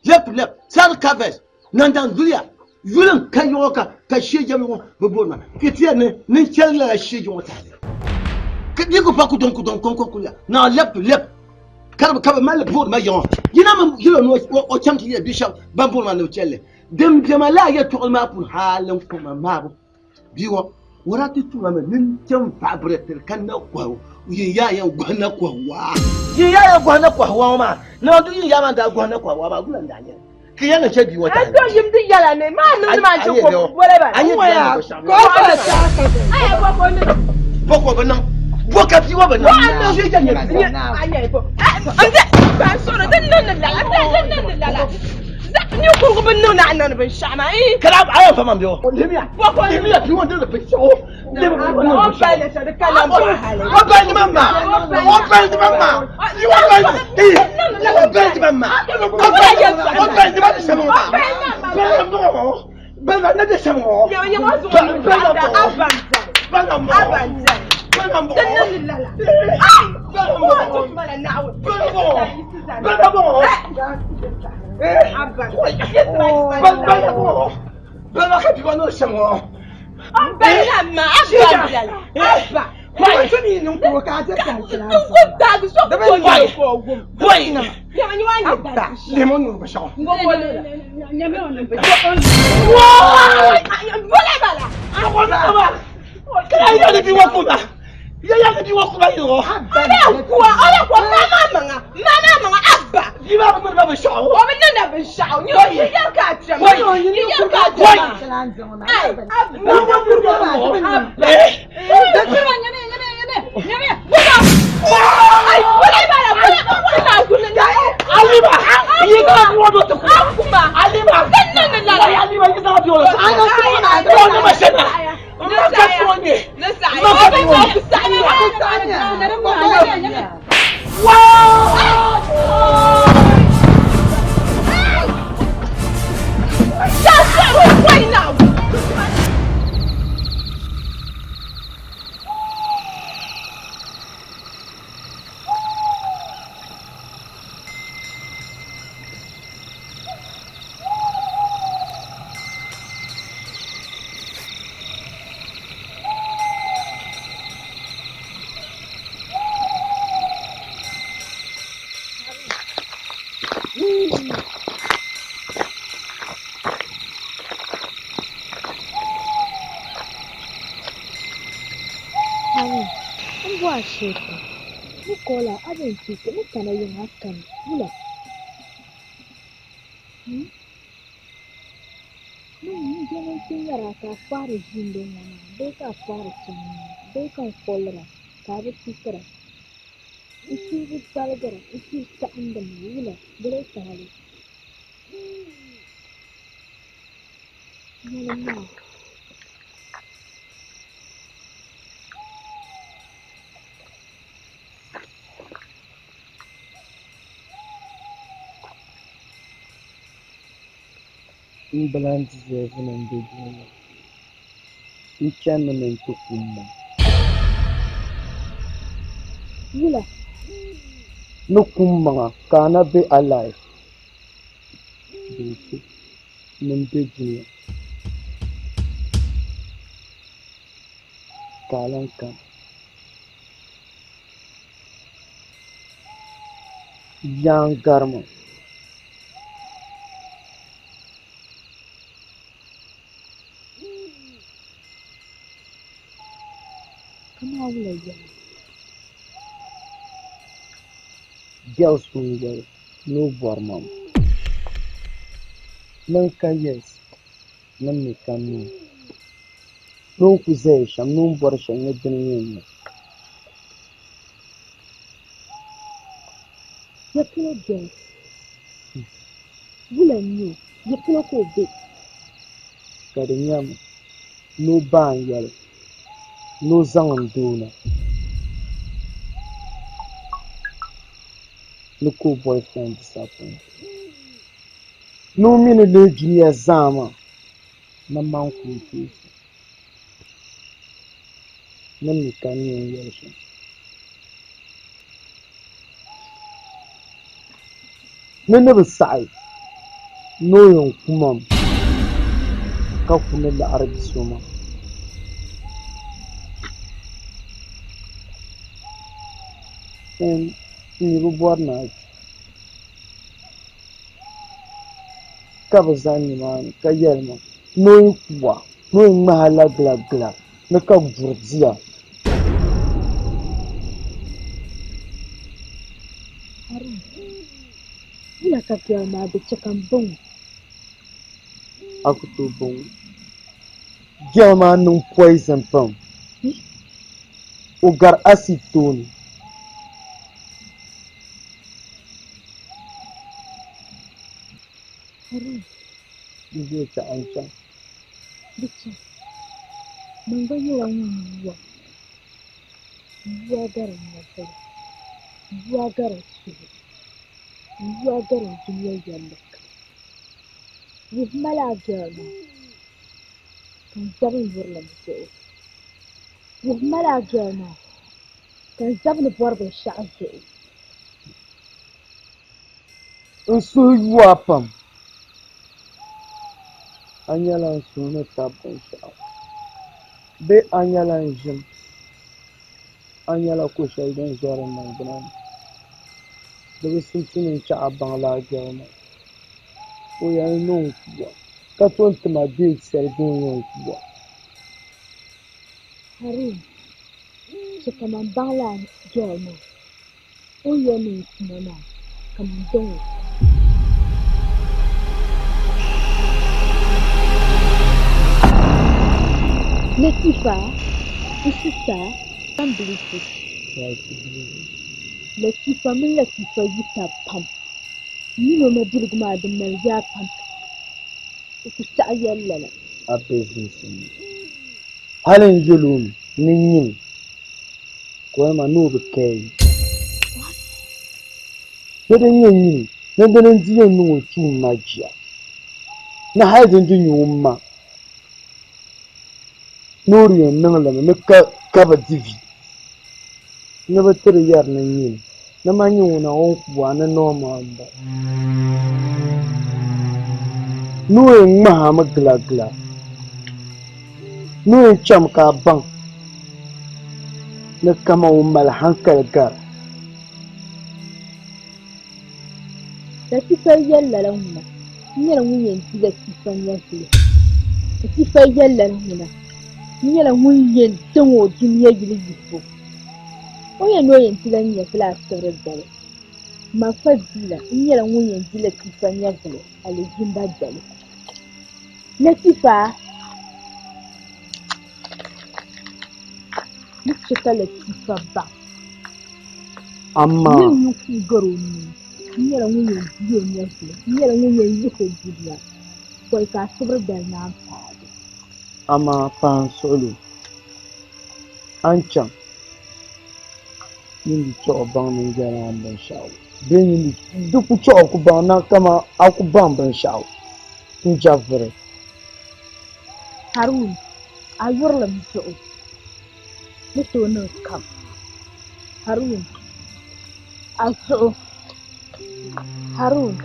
left to left, side covers, Nandaŋ zuliya yuli n ka yɔŋɔ ka ka sheeja ŋɔ bi booni ma kpɛtiya ni ni n chɛli lala sheeja ŋɔ taali. Di ku pa kudɔŋ kudɔŋ kɔŋko kuliya na lɛb to lɛb ka bi ka bi mali boori ma yiŋɔ yina mi yɛlɔ ni o chaŋ ti yɛ bi shɛba ban boori maa ni bi chɛlli din bɛ ma laa yɛltɔɣili maa puuni hali n kɔma maabu bia ŋɔ o daa ti tuma mi ni n vibrate ka na kɔhi yin yaa yɛn gɔhi na kɔhi waa yin yaa yɛn gɔhi na kɔhi waa maa na du yin yaa maa daa gɔhi na kɔhi waa maa gula n daa nyɛli ka yɛn ni chɛ bia ŋɔ tahi to yim di yɛla ni maa niŋdi maa chɛ ko bole ba a nyɛ bia ŋɔ shɛm bɔkɔ bi niŋ bɔ ka bia ŋɔ bi niŋ shi yɛ nyɛ bia Ninkurugu bi niŋ ni a niŋdi binshɛɣu maa. Kana a yɛn fa man bɛ o. Lemiya. Lemiya bia ŋɔ niŋdi binshɛɣu. O bali ni di ka lan baɣa hali. O bali ni man maa. O bali ni man maa. O bali ni. O bali ni man maa. O bali ni man shɛm ŋɔ maa. Bali na mɔɣɔ. Bali na de shɛm ŋɔ. Bali na mɔɣɔ. Bali na mɔɣɔ. Bali na mɔɣɔ. Bali na mɔɣɔ. Bali na mɔɣɔ. Bali na mɔɣɔ. Bala ka bia niŋ shɛm ŋɔ. N bo a shee pam. N kola a bɛn ti ni kana yiŋa a kani wula? Hmm? Ni n beni nti nyari a ka a faari ʒiindi ŋ-ŋɔ maa bee ka a faari chani ŋ-ŋɔ bee ka n kolira ka a bi pikira. N suhu bi baligira, n suhu saɣindimi wula di lee tahili? Nyɛlim maa. M bi lan deserve ni m be dunia. N chanimi ni n ti ku m maŋ. Wula? Ni ku m maŋa ka a na be alive dinsi ni m be dunia ka a lan kani. Yaa n gari ma. Kamaa wula yaa? Girls ŋun yɛli ni o bɔri ma niŋ ka yes ni mi ka no. Ni o ni ku zaya shɛm ni o ni bɔri shɛli ni dini n-yɛn nyɛ. Ya polo girls wula n-nyɛ o? Ya polo ka o be? Ka di nyami ni o ba n-yɛli ni o zaŋ n doo na ni ka o boyfriend disappoint ni o mi ni leei dunia zaa maa ni man ku o tooi so ni mi ka n ni yɛn yɛli shɛm. Ni ni bi saɣi ni o yɛn ku ma mi ka ku ni laɣiri bi so maa. N mi bi bɔri ni a kpi. Ka bɛ zani nimaani ka yɛli ma, Ni o yi ku a, ni o yi ŋmahi a la gilagila ni ka buri di a. Harun, wula ka biɛri maa di chɛ ka m ba ŋɔ? A ku tooi ba ŋɔ. Biɛri maa niŋ poison pam. O gari acid tooni. Harun. Di zuɣu chɛ a ni chaŋ. Di chɛ. Man gba nyɛla ŋun yuua. N yuua gari n nyɛvili. N yuua gari n suhu. N yuua gari n dunia yɛlli kam. Wuhi ma lala girl maa ka n zabi n yurilim zuɣu. Wuhi ma lala girl maa ka n zabi ni bɔri binshɛɣu zuɣu. N suhu yu a pam. A nyɛla n suhu ni tabi binshɛɣu bee a nyɛla n ʒim, a nyɛla ko shɛli din zɔri n niŋgbuna ni. Di bi simsi ni n chɛ a baŋ lala girl maa. O yɛli ni o ni ku a, ka tom ti ma date shɛli gba o ni yɛn ku a. Harun, chɛ ka man baŋ lala girl maa. O ni yɛli ni n ku ma maa, ka man daŋ o. Latifa, n sista, can't believe this. Latifa mini Latifa yi tab pam. N mini o mabiligu maa di mali yaa pam. O ku saɣi yɛli lala. A business ni. Hali n yɛl o mi ni nyini ka o yɛli ma ni o bi kaya. Ni din nyɛ nyini ni dini n-di yɛn niŋ o tuun ma jia. Ni hali din di nyɛ o ma ni o di yɛn niŋ li mi ni ka bi di vi. Ni bi ti di yɛri ni nyini ni man nyɛ ŋuna o ni ku a ni normal m-bala. Ni o yɛn ŋmahi a mi gilagila. Ni o yɛn chami ka a baŋ ni kaman o mali hankali gari. Latifa yɛli lala ŋuna n nyɛla ŋun yɛn di Latifa nyɛvili. Latifa yɛli lala ŋuna n nyɛla ŋun yɛn zaŋ o dunia yili yihibu. O yɛn ni o yɛn dila nyɛvili asibiri dali. Man Fazila n nyɛla ŋun yɛn di Latifa nyɛvili alizumba dali. Latifa! Ni chɛ ka Latifa baŋ. Amaa. Ni ŋun ku gar o nuu, n nyɛla ŋun yɛn di o nyɛvili, n nyɛla ŋun yɛn yihi o dunia pɔi ka asibiri dali naan paagi. Amaa paɣa n suɣili o, a ni chaŋ nyin di chɛ o baŋ ni n yɛli a ni binshɛɣu bee nyin di ku chɛ o ku baŋ na kaman a ku baŋ binshɛɣu n-jɛbi vuri. Harun, a yurilim zuɣu ni tooi niŋ kam. Harun, a zuɣu. Harun,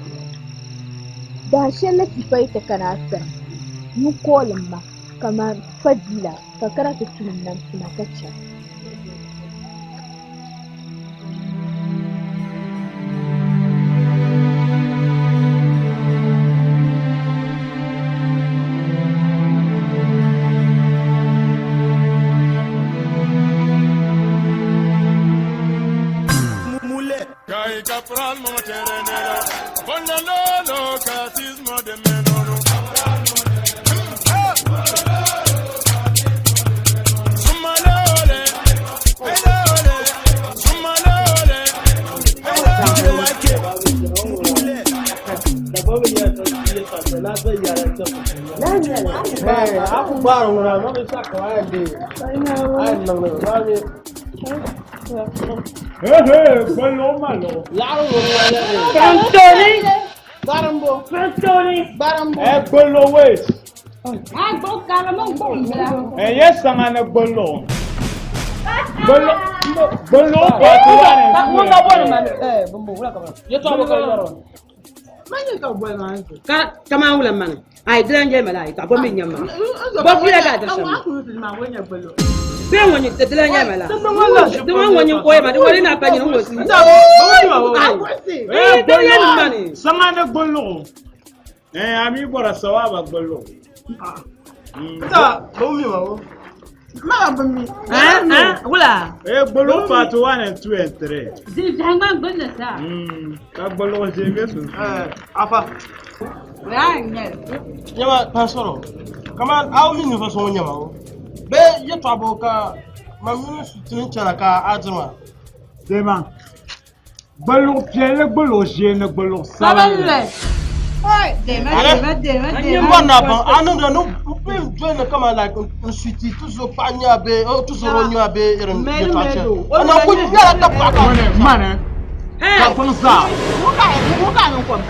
dahin shɛli Latifa yi ti kana a sani, nyin koolim ma kaman Fadila ka kana ti tum n nam tuma ka chaŋ. Ai dilan nyɛ mala ai ka bo mi nyɛ ma. Bo pila ka dir shɛm. Bɛ ŋɔ nyɛ dilan nyɛ mala. Di ŋɔ ŋɔ nyɛ koyi ma di ŋɔ na pa nyɛ ŋɔ si. Ai. Eh di yɛ ni mani. Saŋa ni gbulluɣu. Eh a mi bɔra sawaba gbulluɣu. Nta bo mi ma wo. Ma ba mi. Ah ah wula. Eh gbulluɣu part 1 and 2 and 3. Zili jahangan gbunna sa. Ka gbulluɣu ʒee bɛ sunsuuni. Eh afa. Ya nyɛ. Nyɛma pansoro. Kaman a mi ninvuɣu so ŋun nyɛma o. Bee yɛtɔɣa bo ka ma mini tini chana ka a diri ma. Dema. Gbulluɣu piɛlli gbulluɣu ʒee ni gbulluɣu sabinli. Dema dema dema dema. N bɔri na baŋ a niŋdi ni n pun doli ni kaman like n suiti tuzo paɣa nya bee tuzoro nya bee irin yɛtɔɣa shɛli. A na kuli biɛla ka paɣa ka. Mani mani ka kpaŋ zaa. Ŋun ka niŋ kom.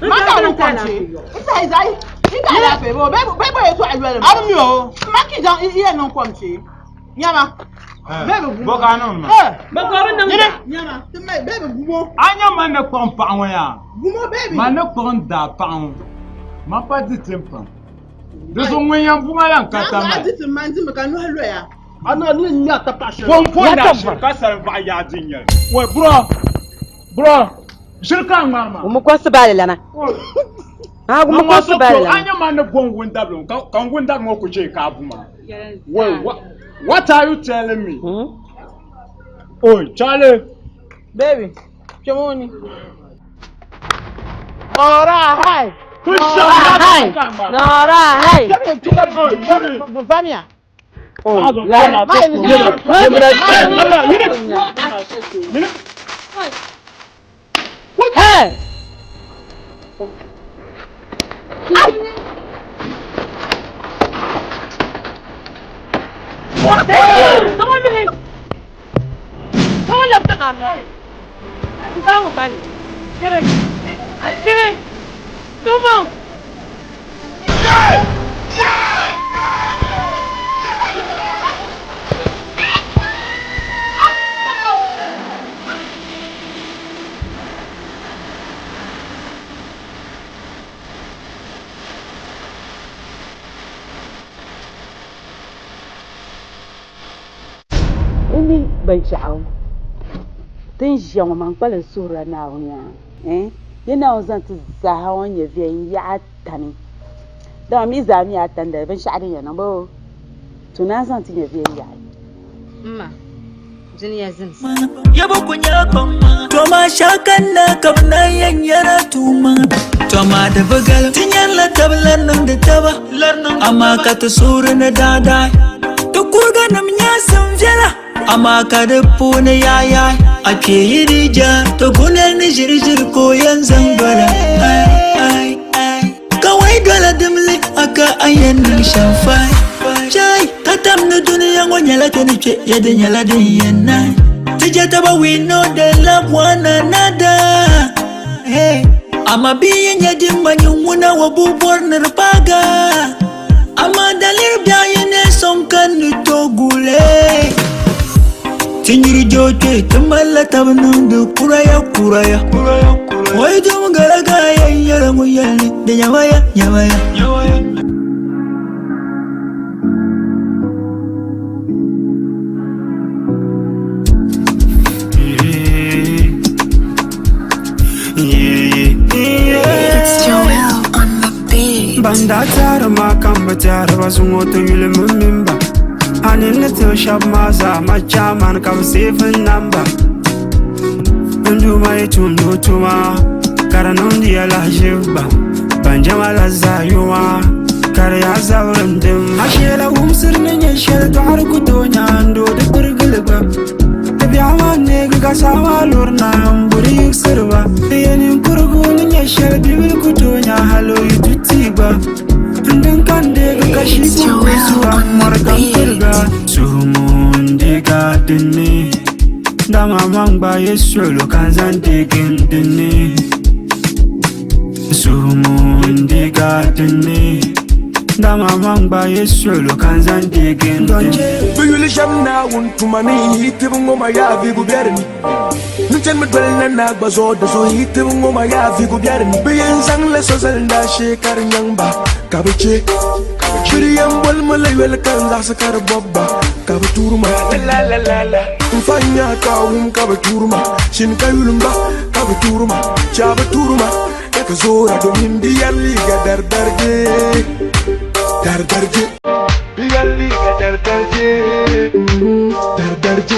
Ma ka niŋ kom che. N sahi zai. N ka alaafee bo bee bo yɛtɔɣa yoli A bi mi o. Ma ki zaŋ iya niŋ kom che. Nyama. Bee bi gumo. Bo ka a niŋdi ma. Ba ko bi niŋ. Nyama. Ti mai bee bi gumo. A nya man ni kpuɣim paɣa ŋɔ yaa. Gumo bee bi. Man ni kpuɣim daa paɣa ŋɔ. Man pa di tim pam. Di zuɣu ŋun yɛn bu ma la n ka tam A di tim man dimi ka nuhi loya. A na ni nya ta paɣa shɛli. Pɔŋ pɔŋ daa shiri ka salim vaɣa yaa di nyɛli. Wai bro bro ʒiri ka a ŋmari ma. Gumu kosi bali lana. Ha gumu kosi bali lana. A nya man ni bo n wundabili ŋɔ ka n wundabili ŋɔ ku chɛ ka a bu ma. Wait, what are you telling me? Hmm? Oh, Charlie. Baby, chemoni. Nora, hi. Nora, hi. Nora, hi. Vamia. Oh, la. Hey. N mi binshɛɣu ti ni ʒiya ŋɔ maa n kpalim suhirila Naawuni yaa yi Naawuni zaŋ ti zaaha ŋɔ nyɛ viɛnyɛla tani dama mi zaa mi a tani dali binshɛɣu din yɛn niŋ boo to naan zaŋ ti nyɛ viɛnyɛla. M ma, dunia zimsi. Toma shakanna ka bɛ naan yɛn nyɛra tuuma Toma di bi galim Ti nyarila taba lari niŋdi taba Amaa ka ti suhuri ni daadaai Ti kuriganim nyaasim viɛla Amaa ka di puuni yaayaai A kpee yi di ja Ti gunali ni ʒiriʒiri ka o yɛn zaŋ dola Ai, ai, ai. Ka wai dola dimli a ka a yɛn niŋ shɛm fai Chai ka tam ni dunia ŋɔ nyɛla ti ni kpe ya di nyɛla din yɛn naai Ti je taba we know they love one another hey. Ama bia yi nyɛ din ma nyin ŋuna wa bu bɔri ni di paaga Amaa daliri biɛɣu yi neei sɔŋ ka n ni tooi guuli Ti nyuri jookpe ti malila taba niŋdi kuraya kuraya O yi tum garagara ya nyɛla ŋun yɛli ni di nyamaya nyamaya. It's Joel on the beat. Ban daa tɛhiri ma ka m bi tɛhiri ba zuŋɔ ti yuli m mini ba. A nini ni tiri shɛba maa zaa ma chairman ka bɛ save n namba. N Duuma yi tumdi o tuma ka di niŋdi ya lahiʒibu gba. Ban jɛma la zaa yuma ka di yaa zabiri n-dim. A sheela wumsiri ni nyɛ shɛli dɔɣiri ku tooi nyaando di pirigili gba. Di biɛɣu maa neegi ka saa maa luri na m-bo di yiɣisiri ba. Di yɛ ninkurigu ni nyɛ shɛli bibil ku tooi nya hal o yi du tia gba. N din ka n deegi ka shii ku ku suwa mɔri ka m piriga. Suhumu n-deegi a dinni, dama man gba yi suhilo ka n zaŋ deegi n dinni. Suhumu n-deegi a dinni. Dama man gba yi suɣulo ka n zaŋ deegi n dini. Bɛ yuli shɛm Naawuni tuma ni yi tibi ŋɔ ma yaa vihigu be di ni. N chani mi doli na naa gba zuɣu di zuɣu yi tibi ŋɔ ma yaa vihigu be di ni. Bɛ yɛn zaŋ la so zali n daashee ka di nyaŋ ba ka bɛ chɛ. Bɛ di yɛn boli ma la yoli ka n zaɣisi ka di bɔbi ba ka bɛ tuuri ma. N fa n nya ka a wum ka bɛ tuuri ma, shini ka yuli m ba ka bɛ tuuri ma, chɛ a bi tuuri ma. Ka ti zoora domin bɛ yɛri liiga daridarije, daridarije. Bɛ yɛri liiga daridarije, daridarije.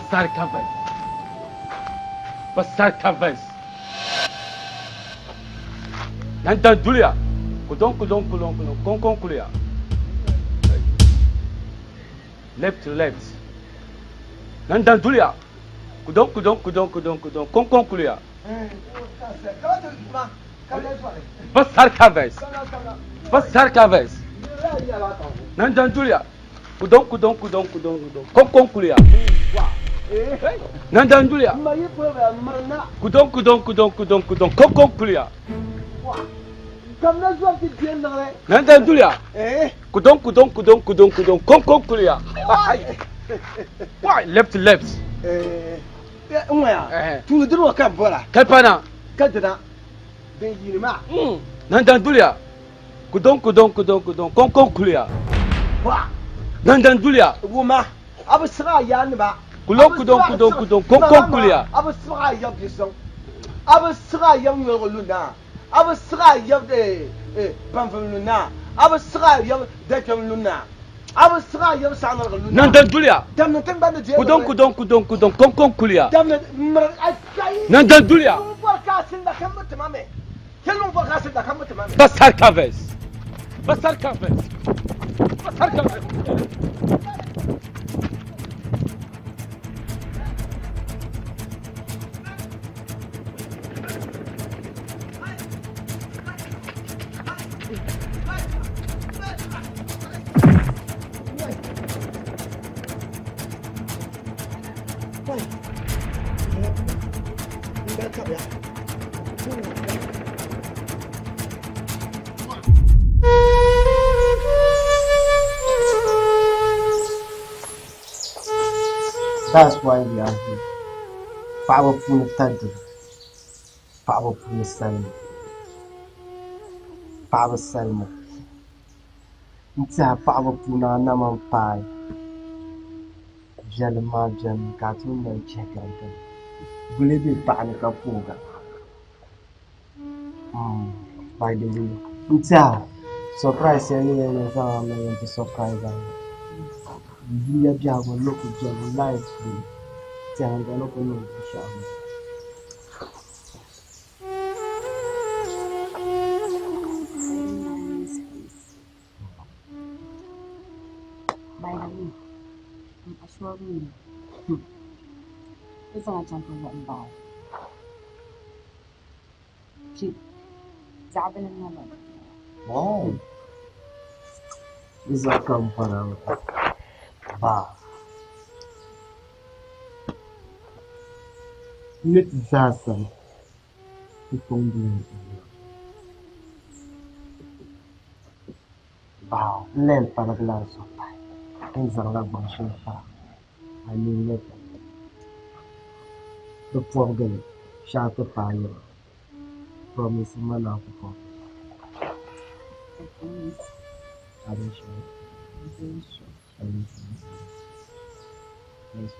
Basar covers. Basar covers. Nandan duliya. Kudon kudon kulon kulon kon kon kuliya. Left to left. Nandan duliya. Kudon kudon kudon kudon kudon kon kon kuliya. Basar covers. Basar covers. Nandan duliya. Kudon kudon kudon kudon kudon kon kon kuliya. Nandan duliya. Kudon kudon kudon kudon kudon kon kon kuliya. Nandan duliya. Kudon kudon kudon kudon kudon kon kon kuliya. Why left left. N tuuni dini ŋɔ ka n bɔra. Kalpana. Ka dina din yiini maa. Nandan duliya. Kudon kudon kudon kudon kon kon kuliya. Nandan duliya. Wuma a bi siɣi a yaanima. Kulon kudon kudon kudon kon kon kuliya. A bi siɣi a yab bisuŋ. A bi siɣi a yab nyoligu lunaa. A bi siɣi a yab banvim lunaa. A bi siɣi a yab dakpɛm lunaa. A bi siɣi a yab saɣinirigi lunaa. Nandan duliya. Damni tiŋgbani ni Kudon kudon kudon kudon kon kon kuliya. Damni miri a kai. Nandan duliya. Ŋun bɔri ka a sinda kam bi tima mi. Kɛli ŋun bɔri ka a sinda kam bi tima mi. Basar covers. Basar covers. Basar covers. That's why we are here. Paɣaba puuni tadibu, paɣaba puuni salima, paɣaba salima. N tɛha paɣaba puuni a nama m-paai. Viɛlim maa benimi ka a tooi mali chihigaligili. Guli be paɣa ni ka pooga. By the way, n tɛha surprise shɛli ni yɛn niŋ zaŋ a mi yɛn ti surprise a ŋɔ. Dunia biɛhigu ni ku beni life puuni, tɛha n gba ni ku niŋ binshɛɣu maa. By the way, I'm assuring you, ti zaŋ chaŋ ti wuɣi m ba o. Chi, zaɣ bili n-nyɛ li. Wow! Di zuɣu ka m bɔra baa. N ni ti za a sani ti tɔŋ bili n-nya. Baa n lahi paligi la a zuɣu pahi, n zaŋla gbaŋ shɛli pa a nini ni di pɔbigi li shee a ti paai yiŋa. Promise ma ni a ku pɔbi. I promise. Are you sure? I'm very sure. Are you sure? Yes,